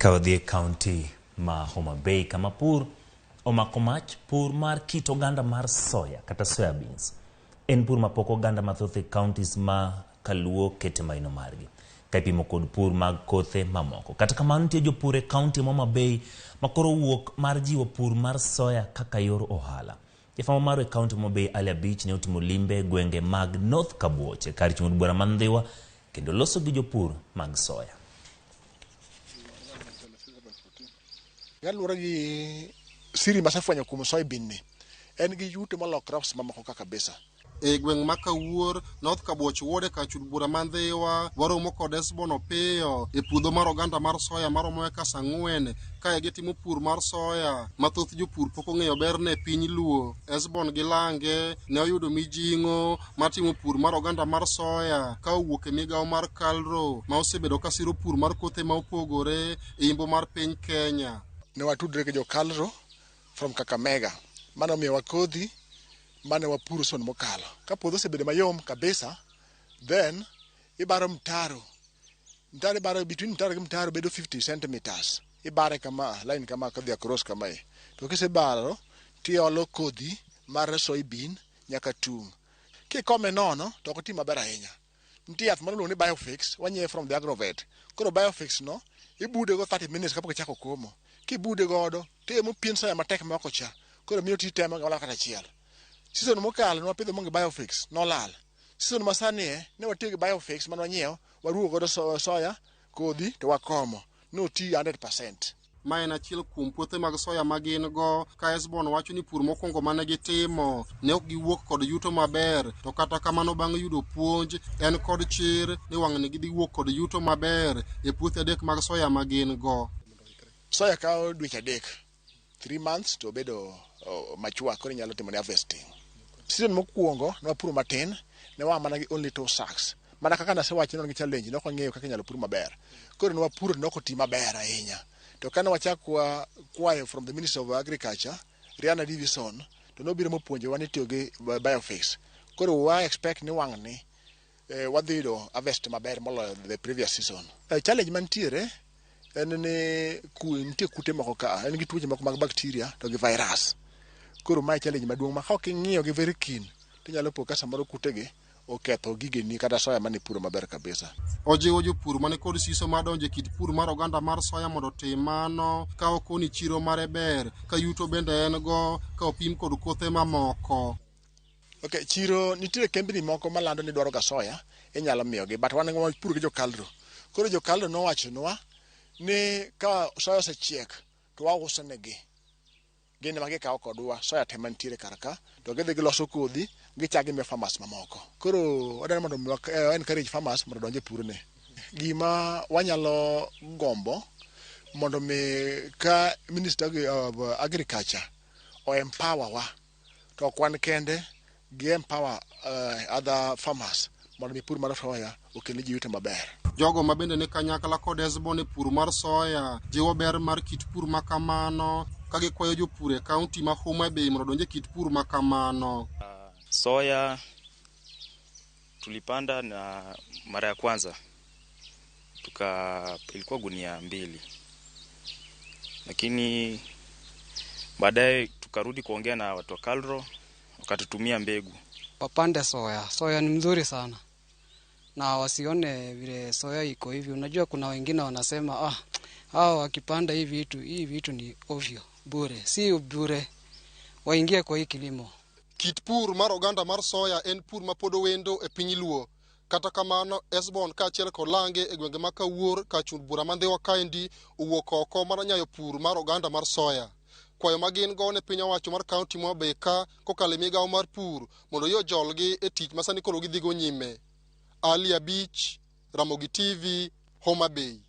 Ka wadhi e kaunti ma Homa Bay kama pur omako mach, pur mar kit oganda mar soya kata soya beans en pur mapok oganda mathoth e counties ma kaluo kete maino margi ka ipimo kod pur mag kothe mamoko. Kata kamano nitie jopur e kaunti ma Homa Bay ma koro wuok mar jiwo pur mar soya kaka yor ohala. Jafwambo marwa e kaunti ma Homa Bay Ali Abich ne otimo limbe e gwenge mag North Kabuoch e kar chung' od bura ma Ndhiwa kendo loso gi jopur mag soya. Kaluwore gi siri masefwenyo kuom soybean ni, en gi yuto moloyo crops mamoko ka kabisa. E gweng' ma Kawuor, North Kabuoch Ward e kar chud bura ma Ndhiwa, waromo kod Esbon Opiyo e puodho mar oganda mar soya maromo ekas ang'wen. Kae gitimo pur mar soya ma thoth jopur pok ong'eyo berne e piny Luo. Esbon gi lange ne oyudo mijing'o mar timo pur mar oganda mar soya ka owuok e migawo mar KALRO ma osebedo ka siro pur mar kothe ma opogore e imbo mar piny Kenya. Ne watudre gi jo KALRO from Kakamega mane omiyowa kodhi mane wapuro son mokalo. Ka puodho osebedo mayom kabisa, then ibaro mtaro. Mtaro ibaro between mtaro gi mtaro bedo 50 centimeters. Ibare kama, line kama kadhi across kamae. To kisebaro, tiolo kodhi mar soybean nyaka tung'. Kikome nono, to ok oti maber ahinya. Nitie yath moro miluongo ni Biofix, wanyiewe from the agrovet. Koro Biofix no, ibude go 30 minutes kapok ichako komo. Kibude godo, to pien soya matek ma oko cha. Koro miyo ti temo gimoro kata achiel. Season mokalo ne wapidho monge Biofix, nolal. Season masani e, ne watiyo gi Biofix mane wanyiewo, waruwo godo soya, kodhi, to wakomo. Noti 100%. Ma en achiel kuom puothe mag soya ma gin go ka Esbon wacho ni pur mokwongo mane gitimo ne ok giwuok kod yuto maber, to kata kamano bang' yudo puonj en kod chir ni wang'ni gidhi wuok kod yuto maber e puothe adek mag soya ma gin go. Soya kawo dweche adek, 3 months to obedo mature, koro inyalo timo ne harvesting. Season mokwongo ne wapuro matin, ne waa mana gi only 2 sacks. Mana kaka nasewacho ni wan gi challenge, ne ok wang'eyo kaka inyalo pur maber. Koro ne wapuro to ne ok oti maber ahinya. To kane wachak kwayo from the Ministry of Agriculture, Rihanna Davison, to nobiro mopuonjowa ni tiyo gi Biofix. Koro wa expect ni wang'ni wadhi yudo harvest maber moloyo the previous season. Challenge mantiere en ni nitie kute moko ka, en gi tuoche moko mag bacteria to gi virus. Koro mae challenge maduong' ma ka ok ing'iyo gi very keen, to inyalo po ka samoro kutegi oketho gigeni kata soya mane ipuro maber kabisa. Ojiwo jopur mane kod siso mar donjo e kit pur mar oganda mar soya mondo otim mano ka okoni chiro mare ber ka yuto bende en go ka opim kod kothe mamoko. Okay, chiro nitiere kembni moko malando ni dwaro ga soya, inyalo miyogi, but wan wapuro gi jo KALRO. Koro jo KALRO nowachonwa ni ka soya osechiek to wauso negi. Gin ema gikawo kodwa soya te mantiere kar ka, to gidhi giloso kodhi, gichak gimiyo farmers mamoko. Koro wadwaro mondo mi encourage farmers mondo odonj e purni. Gima wanyalo gombo mondo mi ka Minister of Agriculture o empower wa, to ok wan kende, gi empower other farmers mondo mi pur mar soya okel ji yuto maber. Jogo ma bende ni kanyakla kod Esbon e pur mar soya jiwo ber mar kit pur ma kamano ka gikwayo jopur e kaunti ma Homa Bay mondo odonj e kit pur ma kamano. Soya tulipanda na mara ya kwanza ilikuwa gunia 2, lakini baadaye tukarudi kuongea na watu wa KALRO wakatutumia mbegu. Wapande soya, soya ni mzuri sana na wasione vile soya iko hivi. Unajua kuna wengine wanasema hao wakipanda hii vitu, hii vitu ni ovyo, bure. Si bure, waingie kwa hii kilimo. Kit pur mar oganda mar soya en pur ma pod owendo e piny Luo. Kata kamano, Esbon kaachiel kod Lange e gwenge ma Kawuor kar chund bura ma Ndhiwa kaendi owuok oko mar nyayo pur mar oganda mar soya. Kwayo ma gin go ne piny owacho mar kaunti ma Homa Bay ka kokalo e migawo mar pur mondo oyie ojolgi e tich ma sani koro gidhigo nyime. Ali Abich, Ramogi TV, Homa Bay.